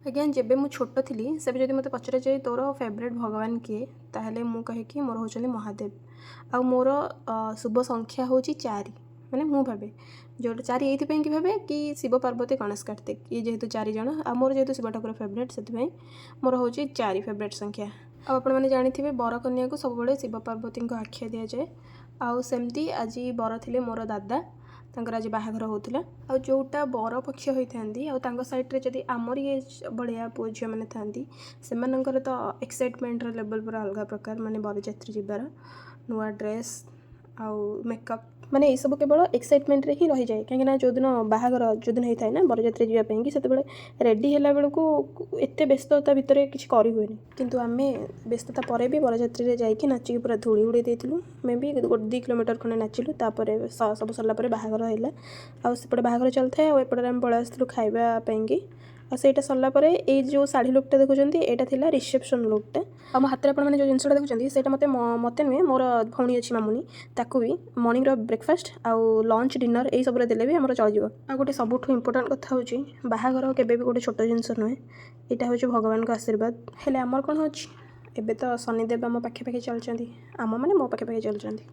ଆଜ୍ଞା, ଯେବେ ମୁଁ ଛୋଟ ଥିଲି, ସେବେ ଯଦି ମୋତେ ପଚରାଯାଏ ତୋର ଫେଭରେଟ୍ ଭଗବାନ କିଏ, ତାହେଲେ ମୁଁ କହେ କି ମୋର ହେଉଛନ୍ତି ମହାଦେବ। ଆଉ ମୋର ଶୁଭ ସଂଖ୍ୟା ହେଉଛି 4। ମାନେ ମୁଁ ଭାବେ ଯେଉଁଟା 4, ଏଇଥିପାଇଁ କି ଭାବେ କି ଶିବ, ପାର୍ବତୀ, ଗଣେଶ, କାର୍ତ୍ତିକ, ଇଏ ଯେହେତୁ ଚାରି ଜଣ ଆଉ ମୋର ଯେହେତୁ ଶିବ ଠାକୁର ଫେଭରେଟ୍, ସେଥିପାଇଁ ମୋର ହେଉଛି 4 ଫେଭରେଟ୍ ସଂଖ୍ୟା। ଆଉ ଆପଣମାନେ ଜାଣିଥିବେ, ବର କନ୍ୟାକୁ ସବୁବେଳେ ଶିବ ପାର୍ବତୀଙ୍କ ଆଖ୍ୟା ଦିଆଯାଏ। ଆଉ ସେମିତି ଆଜି ବର ଥିଲେ ମୋର ଦାଦା, ତାଙ୍କର ଆଜି ବାହାଘର ହେଉଥିଲା। ଆଉ ଯେଉଁଟା ବର ପକ୍ଷ ହୋଇଥାନ୍ତି ଆଉ ତାଙ୍କ ସାଇଡ଼୍ରେ ଯଦି ଆମରି ଏଜ୍ ଭଳିଆ ପୁଅ ଝିଅମାନେ ଥାଆନ୍ତି, ସେମାନଙ୍କର ତ ଏକ୍ସାଇଟମେଣ୍ଟର ଲେଭେଲ୍ ପୁରା ଅଲଗା ପ୍ରକାର। ମାନେ ବରଯାତ୍ରୀ ଯିବାର, ନୂଆ ଡ୍ରେସ୍ ଆଉ ମେକଅପ୍, ମାନେ ଏଇସବୁ କେବଳ ଏକ୍ସାଇଟମେଣ୍ଟରେ ହିଁ ରହିଯାଏ। କାହିଁକିନା ଯେଉଁଦିନ ବାହାଘର ଯେଉଁଦିନ ହେଇଥାଏ ନା, ବରଯାତ୍ରୀ ଯିବା ପାଇଁକି ସେତେବେଳେ ରେଡ଼ି ହେଲା ବେଳକୁ ଏତେ ବ୍ୟସ୍ତତା ଭିତରେ କିଛି କରିହୁଏନି। କିନ୍ତୁ ଆମେ ବ୍ୟସ୍ତତା ପରେ ବି ବରଯାତ୍ରୀରେ ଯାଇକି ନାଚିକି ପୁରା ଧୂଳି ଉଡ଼େଇ ଦେଇଥିଲୁ। ମେ ବି ଗୋଟେ 2 କିଲୋମିଟର ଖଣ୍ଡେ ନାଚିଲୁ। ତାପରେ ସବୁ ସରିଲା ପରେ ବାହାଘର ହେଲା। ଆଉ ସେପଟେ ବାହାଘର ଚାଲିଥାଏ ଆଉ ଏପଟରେ ଆମେ ପଳେଇ ଆସିଥିଲୁ ଖାଇବା ପାଇଁକି। ଆଉ ସେଇଟା ସରିଲା ପରେ ଏଇ ଯେଉଁ ଶାଢ଼ୀ ଲୁକ୍ଟା ଦେଖୁଛନ୍ତି, ଏଇଟା ଥିଲା ରିସେପସନ୍ ଲୁକ୍ଟା। ଆଉ ମୋ ହାତରେ ଆପଣମାନେ ଯେଉଁ ଜିନିଷଟା ଦେଖୁଛନ୍ତି, ସେଇଟା ମୋତେ ମୋତେ ନୁହେଁ, ମୋର ଭଉଣୀ ଅଛି ମାମୁନି, ତାକୁ ବି ମର୍ଣ୍ଣିଂର ବ୍ରେକଫାଷ୍ଟ ଆଉ ଲଞ୍ଚ, ଡିନର୍ ଏଇସବୁରେ ଦେଲେ ବି ଆମର ଚଳିଯିବ। ଆଉ ଗୋଟେ ସବୁଠୁ ଇମ୍ପୋର୍ଟାଣ୍ଟ କଥା ହେଉଛି, ବାହାଘର କେବେ ବି ଗୋଟେ ଛୋଟ ଜିନିଷ ନୁହେଁ। ଏଇଟା ହେଉଛି ଭଗବାନଙ୍କ ଆଶୀର୍ବାଦ। ହେଲେ ଆମର କ'ଣ ଅଛି? ଏବେ ତ ଶନିଦେବ ଆମ ପାଖେ ପାଖେ ଚାଲୁଛନ୍ତି, ଆମ ମାନେ ମୋ ପାଖେ ପାଖେ ଚାଲୁଛନ୍ତି।